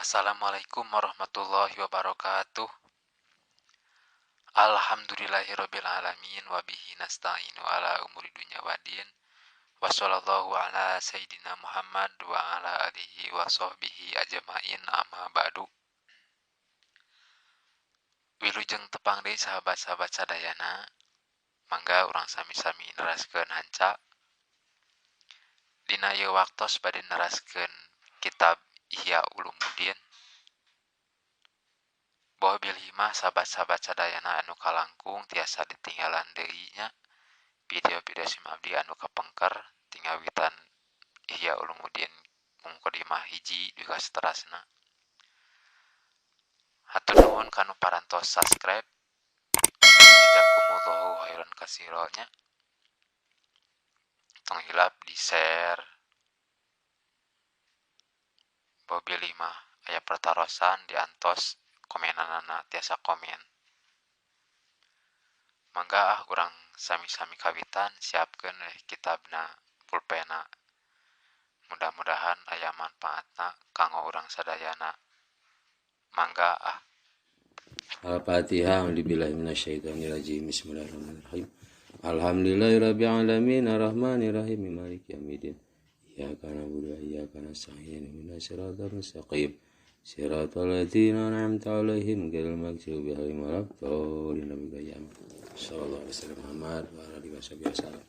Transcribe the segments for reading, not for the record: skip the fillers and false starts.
Assalamualaikum warahmatullahi wabarakatuh. Alhamdulillahirabbil alamin wa bihi nasta'inu ala umuri dunya waddin. Wa sallallahu ala sayidina Muhammad wa ala alihi wa sahbihi ajmain amma ba'du. Wilujeng tepang deui sahabat-sahabat sadayana. Mangga urang sami-sami neraskeun hanca. Dina ieu waktos bade neraskeun kitab Ihya Ulumuddin. Boh bilih mah sahabat-sahabat sadayana anu kalangkung tiasa ditinggalan deui nya video-video sim abdi anu kapengker tingawitan Ihya Ulumuddin mungkodimah hiji dugi ka saterasna. Hatur nuhun kanu parantos subscribe. Jazakumullahu khairan katsira nya. Tong hilap di share. Boh bilih mah aya pertarosan diantos komenanana tiasa komen. Mangga ah urang sami-sami kawitan siapkeun we kitabna pulpena. Mudah-mudahan aya manfaatna kanggo urang sadayana. Mangga ah. Al-Fatihah. A'udzubillahi minasyaitonirrajim. Bismillahirrahmanirrahim. Alhamdulillahirabbil alamin arrahmanirrahim maliki yaumiddin. Iyyaka na'budu wa iyyaka nasta'in ihdinas siratal mustaqim. Siratal ladzina an'amta 'alaihim ghairil maghdubi 'alaihim waladdallin. Amin. Sallallahu alaihi wasallam Muhammad wa ala alihi wasallam.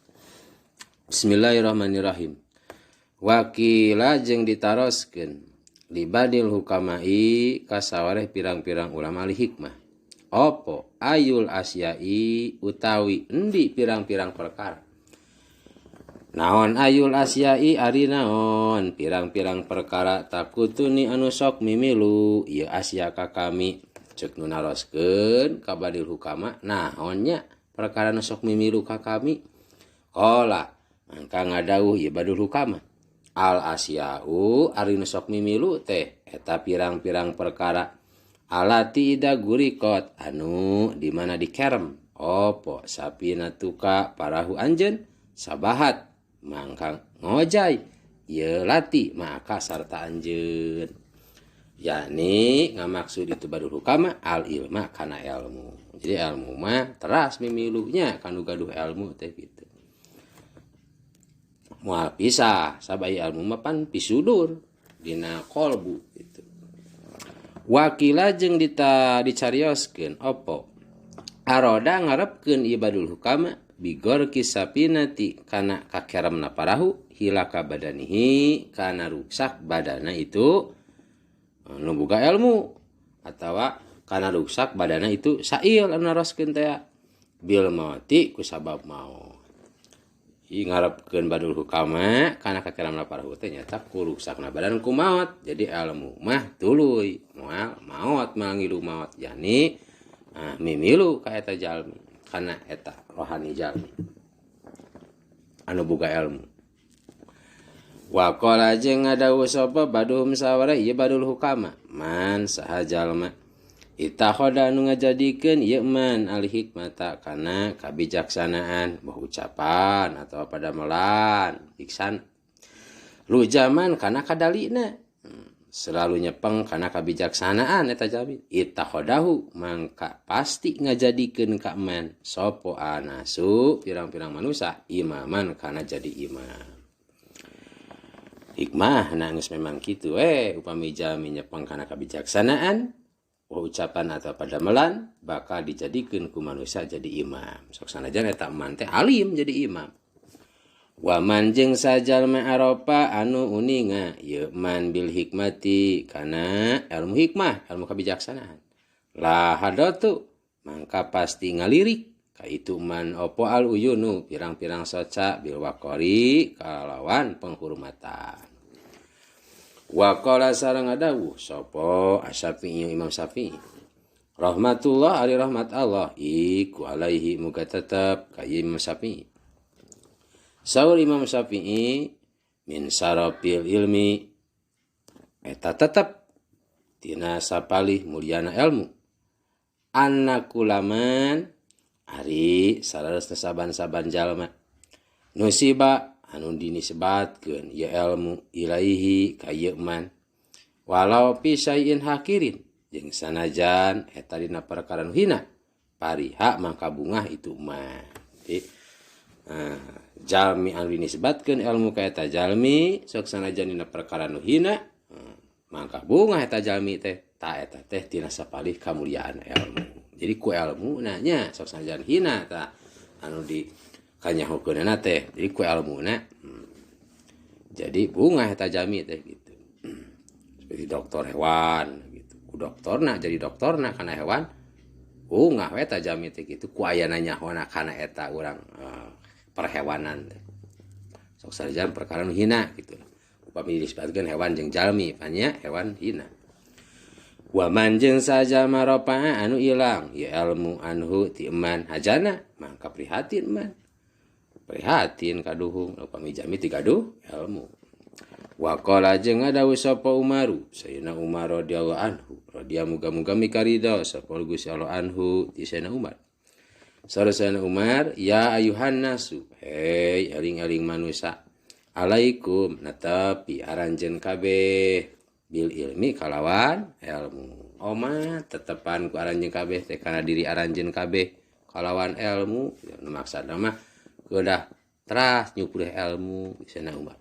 Bismillahirrahmanirrahim. Wakila jeung ditaroskeun libadil hukamai kasawareh pirang-pirang ulama li hikmah. Opo ayul asyai utawi endi pirang-pirang perkara. Naon ayul asyai ari naon pirang-pirang perkara takutuni anu sok mimilu ieu asya ka kami. Ceuk nu naroskeun ka badil hukama naonnya perkara nu sok mimilu ka kami. Qala mangka ngadawuh ieu badul hukama. Al asya'u ari nu sok mimilu teh eta pirang-pirang perkara alati ida gurikot anu di mana dikerem opo sapina tuka parahu anjeun sabahat mangka ngojay ieu lati maka sarta anjeun. Yakni ngamaksud itu badul hukama al ilma kana ilmu. Jadi ilmu mah teras mimilunya kanu gaduh ilmu teh gitu. Moal pisah sabai ilmu mah pan pisudur dina kolbu gitu. Wakila jeung dicarioskeun opo aroda ngarepkeun ibadul hukama bigor kisapinati kana kakeremna parahu hilaka badanihi kana ruksak badana itu nu boga ilmu atawa kana ruksak badana itu sail anu naroskeun teh bil mauti kusabab maut. Ieu ngarepkeun badul hukama kana kakeremna parahu teh nyata ku ruksakna badan ku maot. Jadi ilmu mah tuluy moal maot mangilu maot yani mimilu ka eta jalmi kana eta rohani jalmi anu boga ilmu. Wa qala jeung ngadawuh sapa baduhum sawara ieu badul hukama man saha jalma ittakhadha anu ngajadikeun ieu man al hikmata kana kabijaksanaan boh ucapan atawa padamelan iksan lu zaman kana kadalina selalu nyepeng kana kabijaksanaan eta jalmi ittakhadahu mangka pasti ngajadikeun ka man sapa anasu pirang-pirang manusia imaman kana jadi imam. Hikmah na geus memang kitu upami jalmi nyepeng kana kabijaksanaan ucapan atau padamelan bakal dijadikeun ku manusia jadi imam. Sok sanajan eta man teh alim jadi imam. Wa man jeung sajalma aropa anu uninga ieu man bil hikmati kana ilmu hikmah, ilmu kebijaksanaan. La hadatu mangka pasti ngalirik ka itu man opo al uyunu pirang-pirang soca bil waqari kalawan penghormatan. Wa qala sareng ngadawuh sapa Asy-Syafi'i Imam Syafi'i rahmatullah ari rahmat Allah iku alaihi muga tetep ka Imam Syafi'i. Saur Imam Syafi'i min sarafil ilmi eta tetep tina sapalih mulyana ilmu anna kulaman ari saleresna saban-saban jalma nusiba anu dinisbatkeun ieu ilmu ilaihi ka ieu man Walau pisain hakirin jeung sanajan eta dina perkara nu hina pariha mangka bungah itu mah. Jadi jalmi anu dinisbatkeun ilmu ka eta jalmi sok sanajan dina perkara nu hina mangka bungah eta jalmi teh ta eta teh tina sapalih kamuliaan ilmu. Jadi ku ilmu nanya sok sanajan hina ta anu di kanyahokeunana teh jadi ku ilmuna jadi bungah eta jalmi teh gitu. Seperti dokter hewan gitu. Ku doktorna jadi doktorna kana hewan bungah we eta jalmi teh gitu ku ayana nyahona kana eta urang perhewanan teh. Sok sanajan perkara nu hina gitu. Upami disebutkeun hewan jeung jalmi panya hewan hina. Wa man jeung saja maropa anu ilang ya ilmu anhu ti eman hajana mangka prihatin man. Prihatin kaduhung upami jami ti gaduh ilmu. Wa qala jeung ngadawuh sapa Umaru Sayyidina Umar radhiyallahu anhu radhiya muga-muga mikaridho sapa Gusti Allah anhu ti Sayyidina Umar. Saur Sayyidina Umar ya ayuhan nasu hei eling-eling manusa alaikum natapi aranjeun kabeh bil ilmi kalawan ilmu. Oma tetepan ku aranjeun kabeh teh kana diri aranjeun kabeh kalawan ilmu. Nu maksudna mah kedah teras nyuprih ilmu Sayyidina Umar.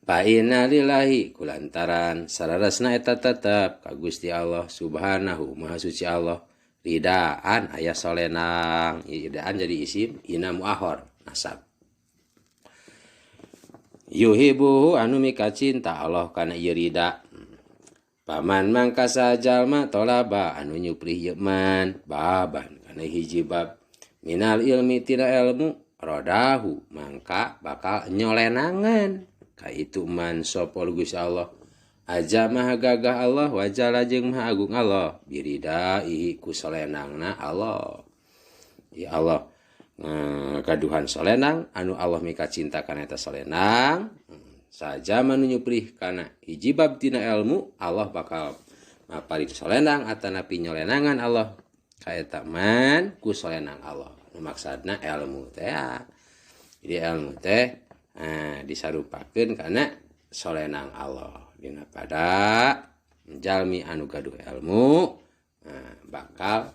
Fa inna lillahi kulantaran sararesna eta tetep ka Gusti Allah subhanahu maha suci Allah ridaan aya solenang ridaan jadi isim ina muahor nasab yuhibuhu anu mika cinta Allah kana ieu rida paman mangka sajalma tolaba anu nyuprih ieu man baban kana hiji bab minal ilmi tina ilmu rodahu mangka bakal nyolenangan ka itu man sapa Gusti Allah aja maha gagah Allah wajala jeung maha agung Allah biridaihi ku solenangna Allah ya Allah gaduhan solenang anu Allah mika cinta kana eta solenang saja manu nyuprih kana hiji bab tina ilmu Allah bakal mapari solenang atanapi nyolenangan Allah ka eta man ku solenang Allah nu maksudna ilmu teh. Jadi ilmu teh disarupakeun kana solenang Allah dina pada jalmi anu gaduh ilmu bakal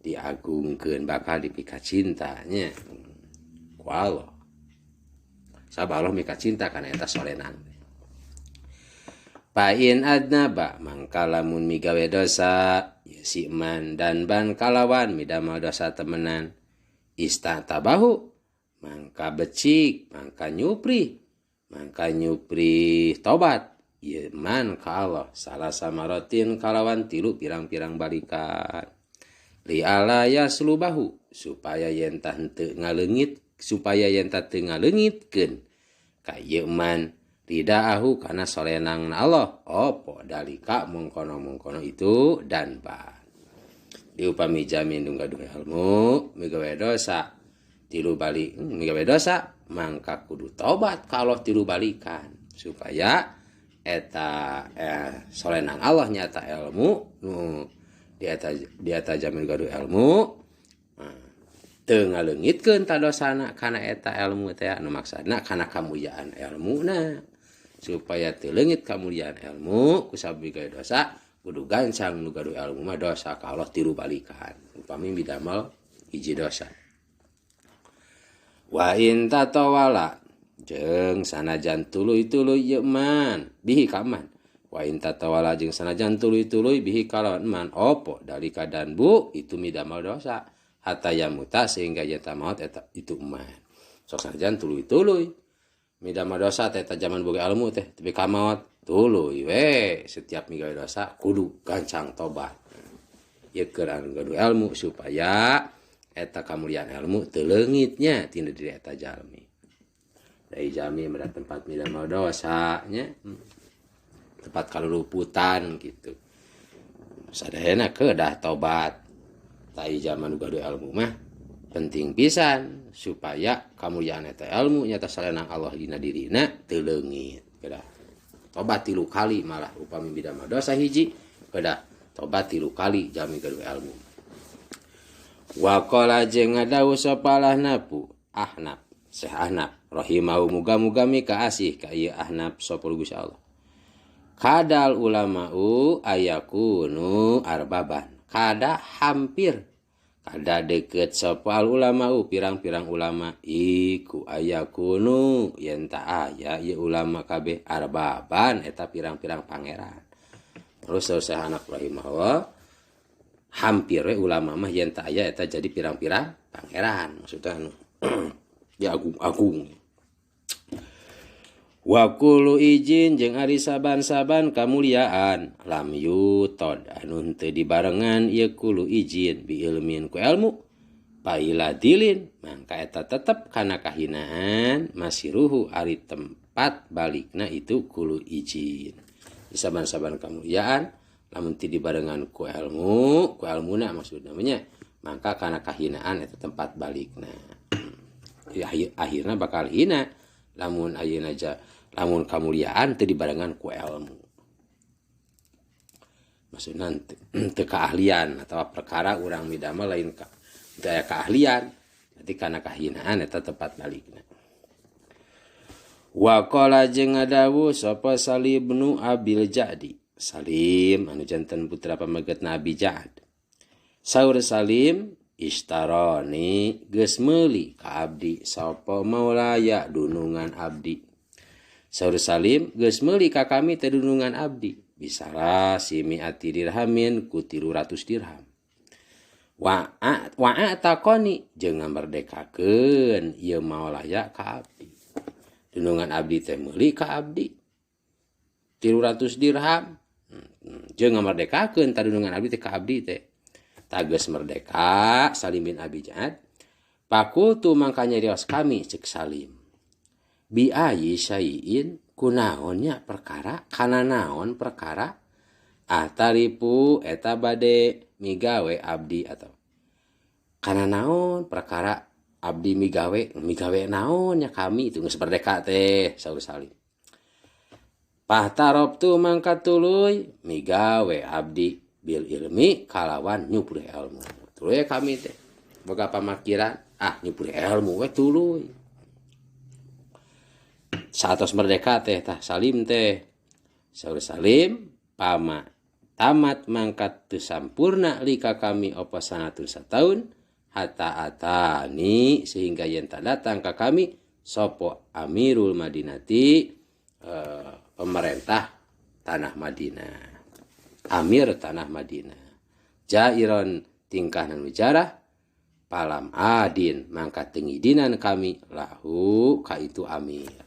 diagungkeun bakal dipika cintanya ku Allah sabab Allah mika cinta kana eta solenang. Fa in adnaba mangka lamun migawe dosa ya si man dan ban kalawan midamel dosa temenan istatabahu mangka becik mangka nyupri tobat ieu man ka Allah salah samarotin kalawan tilu pirang-pirang balikan li ala yaslubahu supaya yen tah henteu ngaleungit supaya yen tah teu ngaleungitkeun ka ieu man ridaahu kana solenangna Allah opo dalika mungkono-mungkono itu dan ban diupami jamin nu gaduh ilmu migawe dosa tilu balik migawe dosa mangka kudu tobat kalau tilu balikan supaya eta solenang Allah nyata ilmu nu di eta jamin gaduh ilmu teu ngaleungitkeun ta dosana kana eta ilmu teh anu maksudna kana kamulyaan ilmuna supaya teu leungit kamulyaan ilmu ku sabab migawe dosa kudu gancang nu gaduh ilmu mah dosa ka Allah tilu balikan upami midamel hiji dosa. Wa in tatawala jeung sanajan tuluy-tuluy ieu man bihi ka man wa in tatawala jeung sanajan tuluy-tuluy bihi kalawan man opo dalika dan bu itu midamel dosa hatta yamuta sehingga jeta maut eta itu man sok sanajan tuluy-tuluy midamel dosa teh eta jaman boga ilmu teh tepi ka maot tuluy we setiap migawe dosa kudu gancang tobat ieu keur anu gaduh ilmu supaya eta kamuliaan ilmu teu leungitnya tina diri eta jalmi. Dari jalmi mah tempat midamel dosa nya, tempat kaluluputan gitu. Sadayana kedah tobat. Tai zaman gaduh ilmu mah penting pisan supaya kamuliaan eta ilmu nyata salenang Allah dina dirina teu leungit. Kedah tobat 3 kali malah upami midamel dosa hiji kedah tobat 3 kali jalmi gaduh ilmu. Wa qala jeung ngadawuh sapa Ahnafu Ahnaf Syekh Ahnaf rahimahu muga-muga mika asih ka ieu Ahnaf sapa Gusti Allah. Kadal ulama'u ayakunu arbaban. Kada hampir kada deket sapa al ulama'u pirang-pirang ulama iku ayakunu yen ta aya ieu ulama kabeh arbaban eta pirang-pirang pangeran. Terus selesai anak rahimahullah hampir we ulama mah yen ta aya eta jadi pirang-pirang pangeran maksudnya anu ya agung-agung. Wa kullu ijin jeung ari saban-saban kamuliaan lam yutod anu teu dibarengan ieu kullu ijin bi ilmin ku ilmu paila dilin mangka eta tetep kana kahinaan masiruhu ari tempat balikna itu kullu ijin. Saban-saban kamuliaan lamun teu dibarengan ku ilmu, ku ilmuna maksudna nya mangka kana kahinaan eta tempat balikna. Ya, akhirna bakal hina lamun ayeuna aja lamun kamuliaan teu dibarengan ku ilmu. Maksudna teu keahlian atawa perkara urang midamel lain ka teu aya keahlian, berarti kana kahinaan eta tempat balikna. Wa qala jeung ngadawuh sapa Salim bin Abil Jadi. Salim anu janten putra pameget Nabi Ja'ad. Saur Salim istaroni geus meuli ka abdi sapa maulaya dunungan abdi. Saur Salim geus meuli ka kami teh dunungan abdi bisara simiati dirhamin ku 300 dirham. Wa a'taqani jeung ngamerdekakeun ieu maulaya ka abdi. Dunungan abdi teh meuli ka abdi 300 dirham jeung ngamerdekakeun ta dunungan abdi teh ka abdi teh. Tages merdeka Salim bin Abi Ja'ad. Pakultu mangkanya rios kami cek Salim. Bi ayi syai'in kunaonnya perkara kana naon perkara ataripu eta bade migawe abdi atau kana naon perkara abdi migawe migawe naonnya kami itu geus merdeka teh saur Salim. Pahtarobtu mangka tuluy migawe abdi bil ilmi kalawan nyuprih ilmu. Tuluy kami teh boga pamakiran ah nyuprih ilmu we tuluy. Saatos merdeka teh tah Salim teh. Saur Salim pama tamat mangkat teu sampurna lika kami opo sanatun sataun hatta atani sehingga yen tak datang ka kami sopo Amirul Madinati pemerintah tanah Madinah. Amir tanah Madinah. Jairon tingkah nan wijarah palam adin mangka tengidinan kami lahu ka itu amir.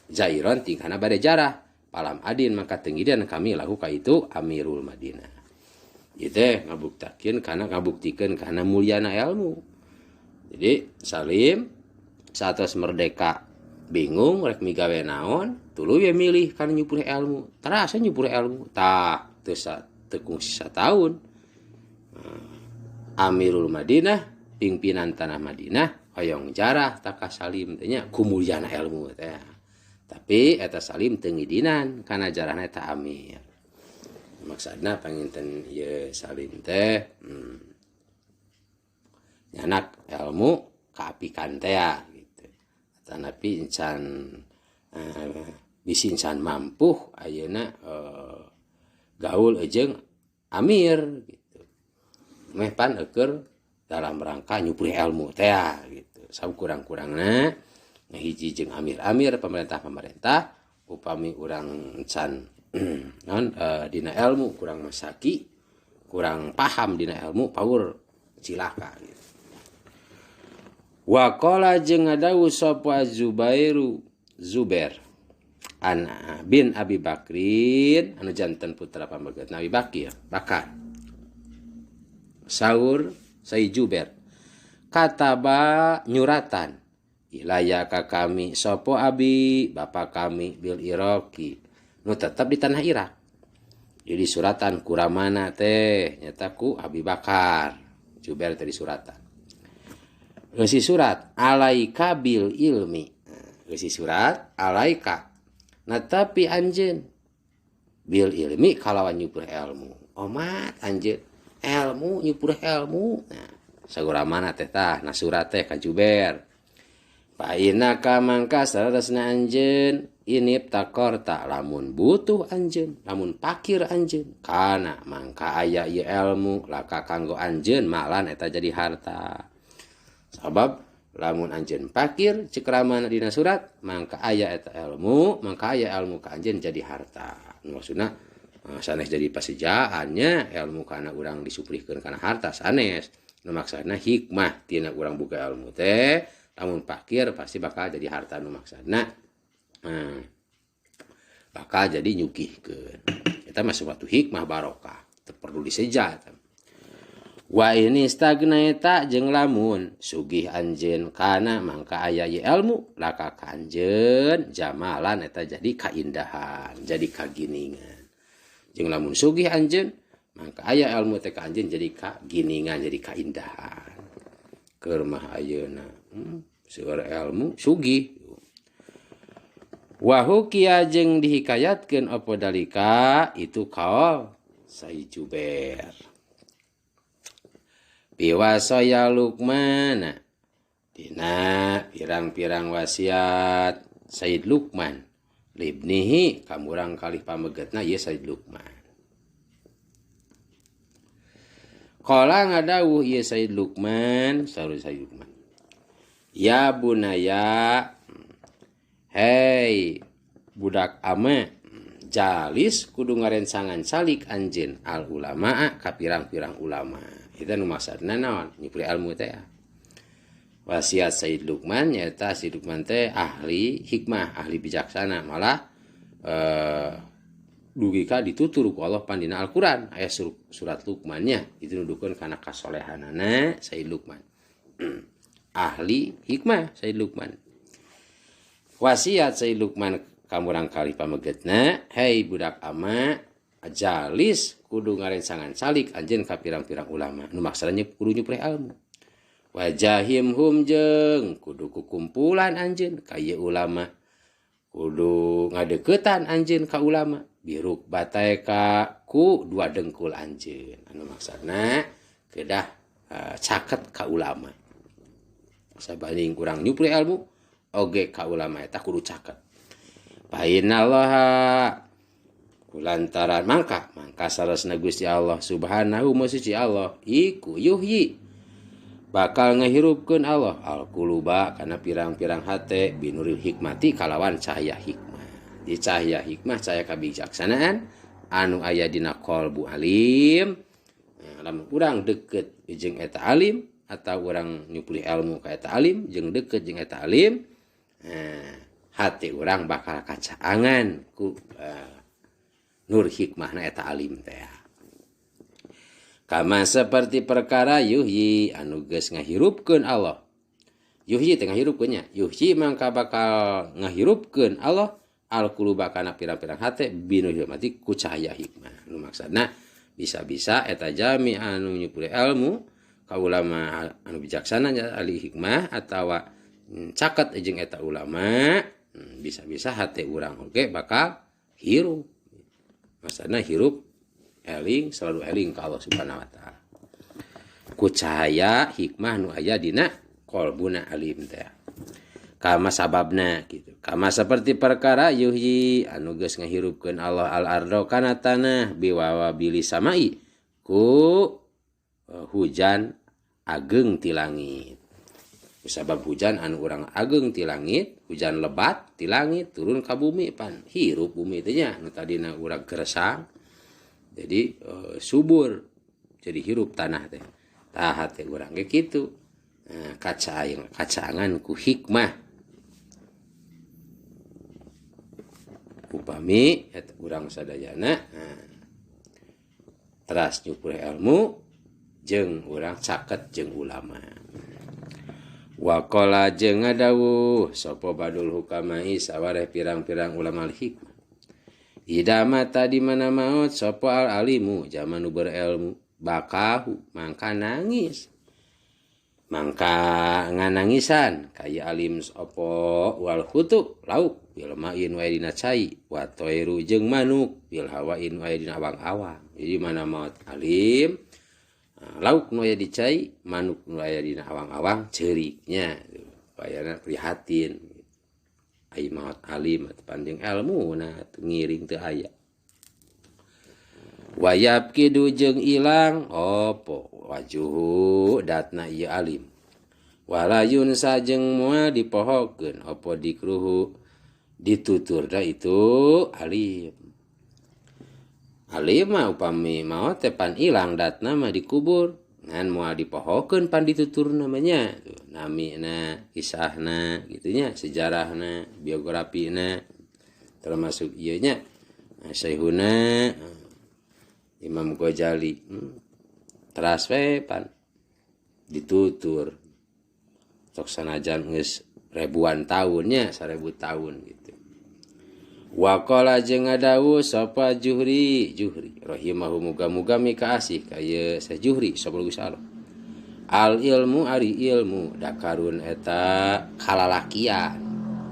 Jairon tingkahna bade jarah palam adin mangka tengidinan kami lahu ka itu Amirul Madinah. Ieu teh ngabuktakeun kana ngabuktikeun kana mulyana ilmu. Jadi Salim saatos merdeka bingung rek migawe naon tuluy we milih kana nyumpur ilmu. Terasa nyumpur ilmu tah teu kungsi sataun. Amirul Madinah pimpinan tanah Madinah hoyong jarah taka Salim teh nya kumulyana ilmu teh. Tapi eta Salim teu ngidinan kana jarahna eta Amir. Maksudna panginten ieu Salim teh nyanak ilmu kaapikan teh gitu. Tanapi encan bisi encan mampuh ayeuna gaul jeung Amir gitu. Meh pan eueur dalam rangka nyuprih ilmu teh gitu. Sakurang-kurangna ngahiji jeung amir-amir pemerintah-pemerintah upami urang can non dina ilmu kurang masaki, kurang paham dina ilmu paur cilaka gitu. Wa qala jeung ngadawuh sapa Zubairu Zubair an bin Abi Bakrin anu janten putra pameget Nabi Bakir Bakar. Saur Sayyid Jubair kataba nyuratan ilaya ka kami sopo abi bapa kami bil Iraqi nu tetap di tanah Irak. Jadi suratan kuramana teh nyata ku Abi Bakar Jubair teh suratan. Eusi surat alaika bil ilmi. Eusi surat alaika. Nah tapi anjeun bil ilmi kalawan nyumpur ilmu. Omat anjeun ilmu nyumpur ilmu. Nah, saguramana teh tah na surat teh ka Jubair. Fa innaka mangka saresna anjeun Inip takorta lamun butuh anjeun, lamun pakir anjeun, kana mangka aya ieu ilmu laka kanggo anjeun malan eta jadi harta. Sabab lamun anjeun pakir ceuk ramana dina surat mangka aya eta ilmu, mangka aya ilmu ka anjeun jadi harta. Maksudna sanes jadi pasejaannya ilmu kana urang disuprihkeun kana harta sanes. Nu maksudna hikmah tina urang buka ilmu teh lamun pakir pasti bakal jadi harta nu maksudna. Bakal jadi nyugihkeun. Eta mah suatu hikmah barokah, teu perlu diseja. Wa ini stagnaeta jeung lamun sugih anjeun kana mangka aya ieu ilmu laka ka anjeun jamalan eta jadi kaindahan, jadi kaginingan. Jeung lamun sugih anjeun mangka aya ilmu teh ka anjeun jadi kaginingan, jadi kaindahan. Keur mah ayeuna seueur ilmu sugih. Wahukia jeung dihikayatkeun apa dalika itu kaol Said Jubair. Piwasaya Luqman dina pirang-pirang wasiat Said Luqman libnihi kamurang kalih pamegetna ieu Said Luqman. Qala ngadawuh ieu Said Luqman, saur Said Luqman. Ya bunaya, hei budak ama, jalis kudu ngarencangan calik anjeun al ulama ka pirang-pirang ulama. Eta nu maksudna naon? Nyupri ilmu teh. Wasiat Said Luqman nyaeta Said Luqman teh ahli hikmah, ahli bijaksana, malah dugi ka ditutur ku Allah pandina Al-Qur'an aya surat Luqmannya itu nuduhkeun kana kasolehanana Said Luqman. Ahli hikmah Said Luqman. Wasiat Said Luqman kamurang kali pamegetna, hei budak ama, jalis kudu ngarencangan calik anjeun ka pirang-pirang ulama. Nu maksudna kudu nyupreh ilmu. Wajahim hum jeung kudu kukumpulan anjeun ka ieu ulama. Kudu ngadeukeutan anjeun ka ulama. Biruk bataeka ku dua dengkul anjeun. Anu maksudna kedah caket ka ulama. Sabanding kurang nyupreh ilmu oge ka ulama eta kudu caket. Painallaha kulantaran mangka sarasna Gusti Allah subhanahu wa suci Allah iku yuhyi bakal ngahirupkeun Allah alquluba kana pirang-pirang hate binuril hikmati kalawan cahaya hikmah. Di cahaya hikmah cahaya kabijaksanaan anu aya dina qalbu alim. Nah, lamun urang deukeut jeung eta alim atau urang nyupulih ilmu ka eta alim jeung deukeut jeung eta alim, hati urang bakal kacaangan ku nur hikmahna eta alim teh. Kama seperti perkara yuhyi anu geus ngahirupkeun Allah. Yuhyi teh ngahirupkeun nya. Yuhyi mangka bakal ngahirupkeun Allah alquluba kana pirang-pirang hate binu hikmati ku cahaya hikmah. Nu maksudna bisa-bisa eta jami anu nyupulih ilmu ka ulama anu bijaksana nya ahli hikmah atawa caket jeung eta ulama, bisa-bisa hate urang oge bakal hirup. Maksudna hirup eling, selalu eling ka Allah Subhanahu wa taala. Ku cahaya hikmah nu aya dina qalbuna alim teh. Kama sababna gitu. Kama seperti perkara yuhyi anu geus ngahirupkeun Allah al ardo kana tanah biwawa bili samai ku hujan ageng ti langit. Sabab hujan anu urang ageng ti langit, hujan lebat ti langit turun ka bumi pan hirup bumi teh nya nu tadina urang gersang. Jadi subur, jadi hirup tanah teh. Tah hate urang ge kitu. Kacaangan ku hikmah. Upami eta urang sadayana teras nyukur ilmu jeung urang caket jeung ulama. Waqala jeung ngadawuh sapa badul hukamai sawareh pirang-pirang ulama hikmah. Ida mata di mana maut sapa al alimu zaman nu berilmu bakahu mangka nangis. Mangka nganangisan kaya alim sapa wal khutu lauk bil ma'in wa dina cai wa toiru jeung manuk bil hawain wa dina awang-awang. Jadi mana maut alim lauk nu aya di cai, manuk nu aya dina awang-awang ceuriknya, bayana prihatin. Ai maot alim panjang ilmu na ngiring teu aya. Wayab kidu jeung ilang opo wajuhu datna ieu alim. Walayun sajeng moal dipohokeun opo dikruhu dituturna itu alim. Alim mah upami maot teh pan ilang datna mah dikubur ngan moal dipohokeun pan ditutur namanya namina kisahna gitunya sejarahna biografina termasuk ieu nya Syekhuna Imam Ghazali teras we pan ditutur sok sanajan geus ribuan tahunnya 1000 tahun gitu. Waqala jeung ngadawuh sapa Juhri Juhri rahimahu muga-muga mikaasih ka ieu Syekh Juhri sapa Gusti Allah. Al ilmu ari ilmu dakarun eta kalalakian.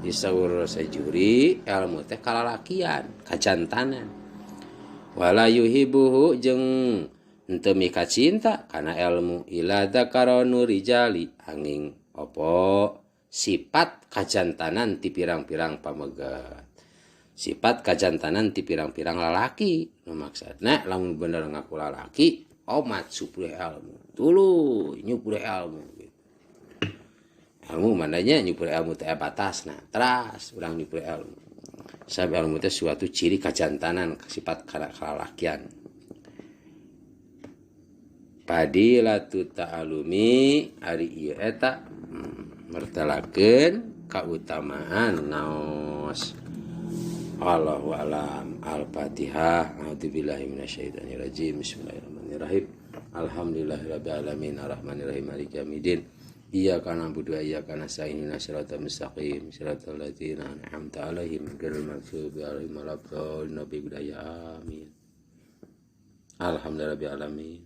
Disaur Syekh Juhri ilmu teh kalalakian, kajantanan. Wala yuhibuhu jeung henteu mikacinta kana ilmu ila dakaronu rijali angin apa sifat kajantanan ti pirang-pirang pamegat. Sifat kajantanan ti pirang-pirang lalaki nu maksudna lamun bener ngaku lalaki omat supre ilmu tuluy nyupre ilmu gitu. Ilmu mananya nyupre ilmu teh batasna teras urang nyupre ilmu sabab ilmu teh suatu ciri kajantanan sifat kalalakian. Fadilatu ta'alumi ari ieu eta mertelakeun kautamaan naos. Allahu a'lam. Al-Fatihah. A'udzubillahi minasyaitonirrajim. Bismillahirrahmanirrahim. Alhamdulillahirabbil alamin arrahmanirrahim maliki yaumiddin. Iyyaka na'budu wa iyyaka nasta'in ihdinas siratal mustaqim siratal ladzina an'amta 'alaihim ghairil maghdubi 'alaihim waladdallin. Amin. Alhamdulillahirabbil alamin.